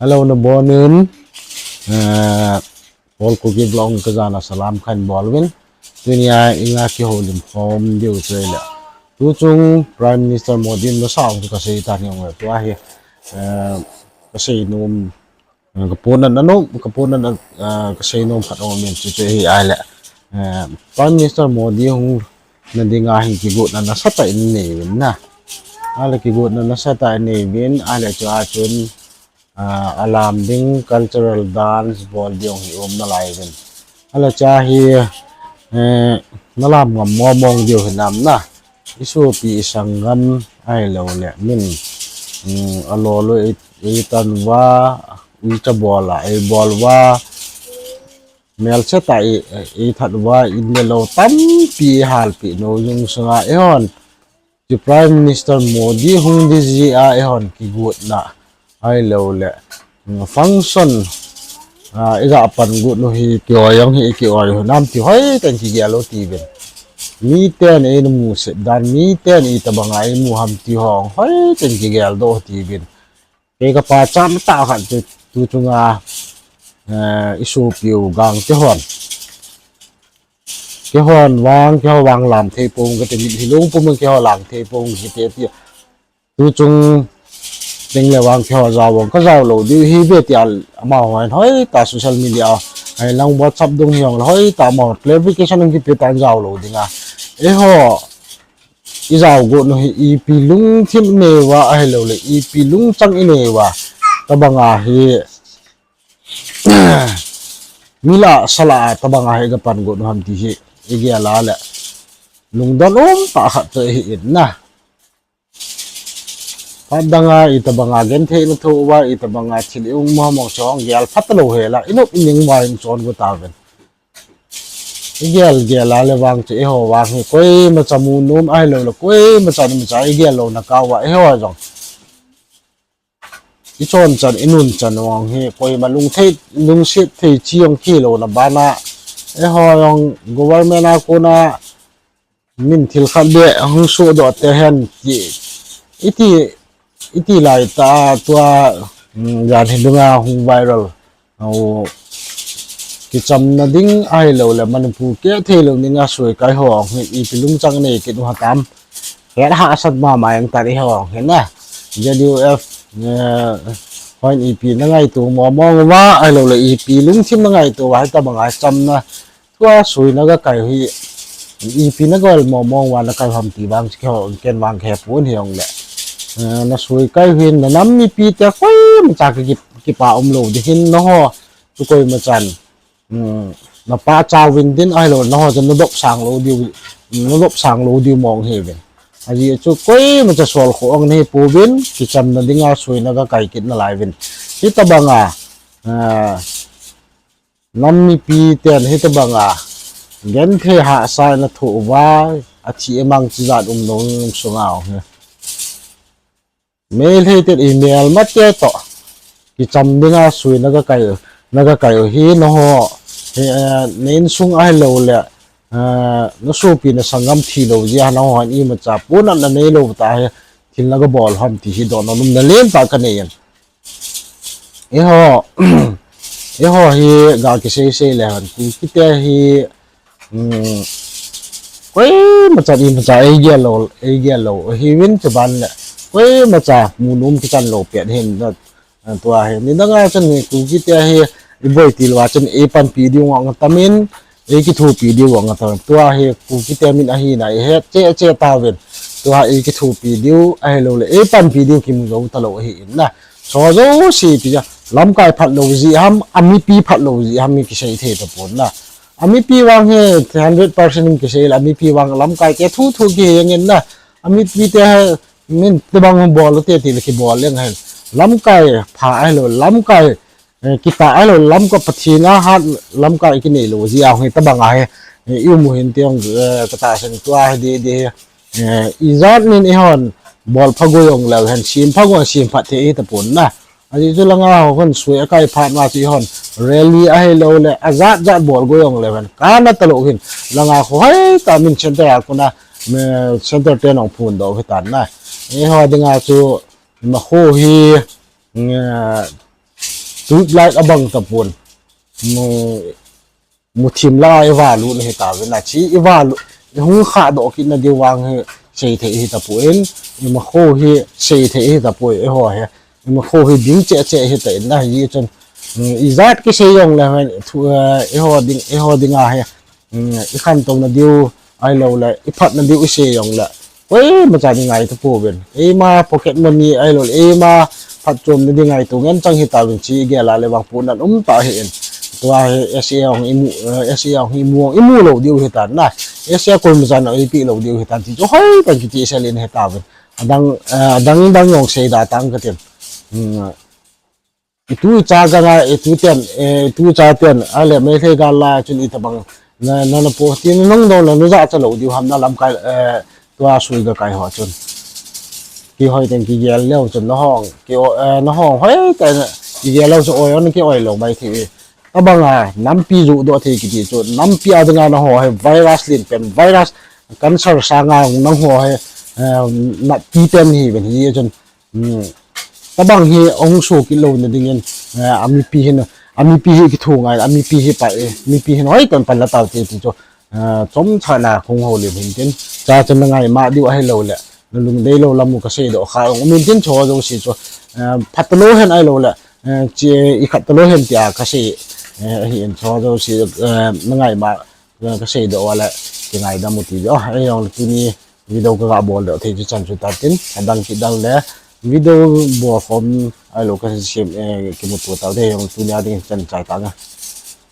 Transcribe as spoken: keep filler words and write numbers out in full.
Hello, nabonun, eh, Paul Kuki Vlog kajana salam kahin bol uvin. Tunia inga kihoulim khom diu chu ahile, tuchung Prime Minister Modi in masang chu kasei tan ahi, tua hi, eh, kasei nom, eh, kapohnatna nom, kapohnatna, eh, kasei nom khat aumin, chuchu hi ahile, eh, Prime Minister Modi hung na dinga hi kigotna nasatah in nei uvin na. Ahile kigotna nasatah in nei uvin, ahile chua chun, ah, alam ding cultural dance bol ding hi um nalai uvin. Ahile chua hi, eh, nalam ngam mong mong diu hinam na. Isopi isanggam ahilouleh min, mm, alolo i, itan uva, uicha bol a, eibol uva, melsetah a i, ithat uva, in le lou tampi ihalpeh nau jong sunga eihon, chu Prime Minister Modi hung ding jeh a eihon kigotna ahilouleh, mm, function, ah, ija pan got u hi, kihoi jong hi, kihoi u hinam ti hoitah in kigel u hitiuvin. Miten eina musit dan, miten itobanga eimu ham ti ho hoitah in kigeldoh u hitiuvin. Kei kapachatna tah khat chu, tuchunga, eh, isopiu Gangte hon, keihon vang, keiho vang lam thei pon kati, mitlhi lungpum in keiho lam thei pon kati ti. Tuchung tengle vang keiho jao vang kajao lou diu hive tia amahon hoitah social media, ahilang WhatsApp dung hijongle hoitah amahon clarification hung kipe tan, jao lou dinga. Eiho ijao got u hi ipi lungthim inei uva ahilouleh ipi lungchang inei uva, tobanga hi, mi lah a sa lah a tobanga hi igapan got u ham ti hi igel a le, lungdon umtah khat chu ahi in na. Phat danga itobanga gentheina thoh uva, itobanga thil i um ham ho chu hung gel phat talou hel a, inop ining uva hin chon got tauvin. Igel gel a le vang chu eiho vang hi koimacha mu nom ahilouleh koimacha imacha igel louna kah uva eiho jong ichon chan, inun chan vang hi koima lungthei, lungset thei chi jong kilouna bana eiho jong government a kona min thil khat beh hung sohdoh te hen ti, iti, iti laitah a tua, mm, jan hi dunga hung viral u kichamna ding ahilouleh Manipur kehtheilou dinga soikai ho hi ipi lungchang nei kit u hitam, het hahsat mama jeng tan eiho hi na. ZUF, eh, hon ipi na ngaito mong mong uva ahilouleh ipi lungthim na ngaito uva, hitobanga chamna thua soina gakai u hi ipi na gel mong mong uva nakai u ham ti vang chu keiho, ken vang kahepon, hijongle, eh, nasoikai u hin nanam mipite koimacha ki, kipa umlou ding hin, nangho chu koimachan, mm, napachat uvin tin ahilou, nangho chu nadop sang lou diu, nadop sang lou diu mong hiuvin. Ajeh chu koimacha solkhoh jong nahipouvin, kichamna dinga soina gakai kit nalai uvin. Hitobanga, ah, nam mipiten hitobanga genthei hahsa nathoh uva, athi amang chijat umlou sunga hi, Meitei te imelmate toh kicham dinga soina gakai, nagakai u hi nangho, eh, na insung ahilouleh, eh, nasopi nasanggam thilou jeh a nangho hin imacha pohnatna neilou tah a hi thil nagabol ham ti hi dohna nomna lentah kanei in. Eiho, eiho hi ga kisei sei le hen, Kukite hi, mm, koimachan imacha eigel lou, eigel lou ahiuvin, chuban le koimacha mu nom kichan lou pet hin, tua hi nidanga chun hi Kukite hi iboi til uva chun eipanpi diu ngong atamin, eikithopi diu ngong atamin, tua hi Kukite min ahina ihet cheh cheh tauvin, tua eikithopi diu ahilouleh eipanpi diu kimu jou talou ahi in na. Chu jouse ipi jeh a, lamkai phatlou jeh ham, amipi phatlou jeh ham hi kisei thei tapon na. Amipi vang hi hundred percent in kisei le, amipi vang lamkai te thu thu kihe jeng in na. Amipite hi min tobang bol u te tile kibol leng hen. Lamkai pha ahilou, lamkai, eh, kitah ahilou, lamkai Pathen a hat lamkai kinei lou jeh a hi tobang ahi, eh, i um u hin ti jong, eh, katahsan tua hi di, di hi, eh, ijat nin eihon bol pha goi jong leu hen, sem pha goi sem phat thei hi tapon na. Ajeh chu langa ho hon soi akai phat ma chu eihon rally ahilouleh ajat jat bol goi jong leu hen, kana talou hin langa kho hoitah min center a kona, eh, center ten jong phondoh u hitan na. Eiho dinga chu ima kho hi, eh, tube light abang tapon. Mu, muthim la ivalut na hitauvin, achi ivalut, ihung khahdoh kit nadiu vang hi seithei hitapon, imakho hi seithei hitapoi, eiho hi imakho hi ding cheh cheh hitan ahi chun, ijat kisei jongle, eiho ding, eiho dinga hi ikhantou nadiu, ahiloule iphat nadiu isei jongle, koimacha ding ngaito pouvin, eima pocket money ahiloule eima phatchomna ding ngaito ngen chang hitauvin, chi igel a le vang pohnat umtah ahin. Tua hi SA jong imu, SA jong imu, imu lou diu hitan na, SA koimachan eipeh lou diu hitan ti chu hoitah in kichehsel in hitauvin. Adang, adang dang jong seida tang katin. Itu icha ganga, itu ten, itu cha ten, ale Meitei gal lai chun itobang na, nana po ti nung dong le najahcha lou diu ham, nalamkai, tua sui gakai ho chun. Kihoi teng kigel leu chun nahong, ki, nahong hoitah in kigel leu chu oi jong ki oi lou mai thei. Tobanga nampi johdoh thei kiti chu, nampi a dinga nangho hi virus lenpen, virus, cancer sanga nangho hi natpi pen hiuvin, hichun tobang hi ahung soh kit louna dingin, amipi hin, amipi hi kitho ngai, amipi hi pa, mipi hin hoitah in panla taute ti chu, chomcha na kahung houlim hintin, cha chu nangaima diu ahiloule nalungdei lou lam u kaseidoh kha jong um intin, chuho jouse chu phattalou hen ahiloule ikhattalou hen tia kasei ahin, chuho jouse nangaima kaseidoh uva le kingaidam u ti. Eijongle tuni video kaga boldoh thei chu chan chu tatin, adang kit dang le video bolkhom ahilou kasem, kimuto taute, eijongle tunia dingin chan chai tange.